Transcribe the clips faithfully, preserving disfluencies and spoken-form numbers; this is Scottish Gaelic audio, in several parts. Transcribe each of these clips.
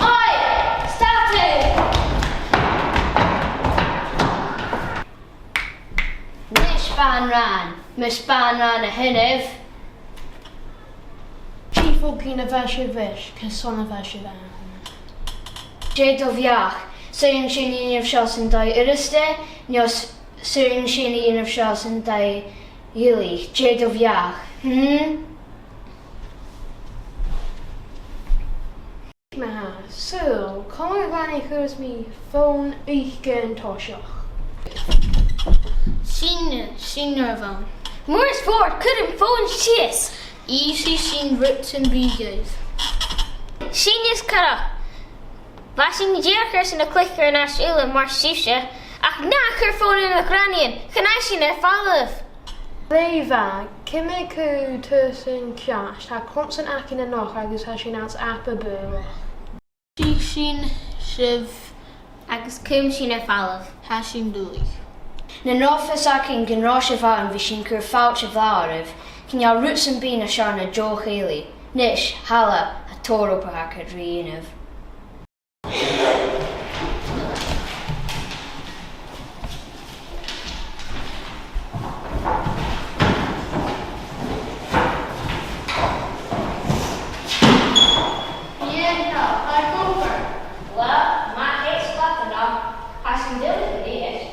Oi! Stad thu! Nis, banrigh, mus banrigh a th' annaibh. Dè fon ghrunnd a bha sibh ris, carson a bha sibh ann? Dè do bheachd? 'S urrainn dhuinn a dhèanamh seo san taigh furasta, no 's, 's urrainn dhuinn a dhèanamh seo san taigh eile? Dè do bheachd? Hmm? Ma-thà, so, ciamar a chuireas mi fòn thuca an toiseach? Sin, sin a' bhonn. Mòr is mòr, cuir am fòn sìos. Easy, sin rud sam bith. Sin as coireach. Bha sinn dìreach airson a' chlic air ais uile mar sibhse, ach na cuir fòn air na cranaidhean, chan fhaigh sinn air falbh. Glè mhath, ciamar a chuir tusa an ceist, tha clumsa againn a-nochd agus tha sinn anns an Apa Bùth. Chì sinn sibh agus cùm sinn air falbh. Tha sinn duilich. Nan robh fios againn gun robh sibh ann, bha sinn a' cur fàilte bhlàth oirbh, chan eil rud sam bith nas fheàrr na deoch-chèilidh. Nis, thalla, tha tòrr obair againn ri dhèanamh. Ian, tha, tha còmhla. Well, ma-thà, slat a-nochd. Tha sinn duilich a-rithist.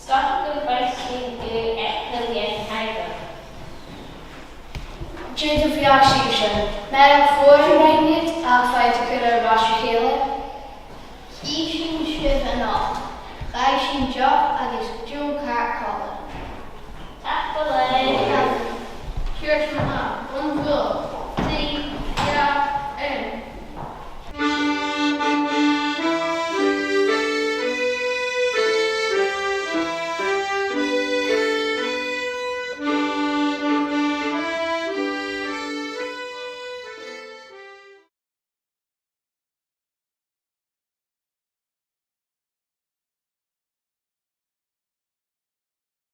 Sgath gu bheil sinn gu, eh, cùil air an taigh. Dè do bheachd, Susan? Meal fòirneart a dhèanamh, a bheil thu a' cur air ais ri chèile? Chì sinn sibh a-nochd. Gabhaidh sinn deoch agus deoch-chèilidh. Tapadh leibh. Cheers, ma-thà. Bun bhuail.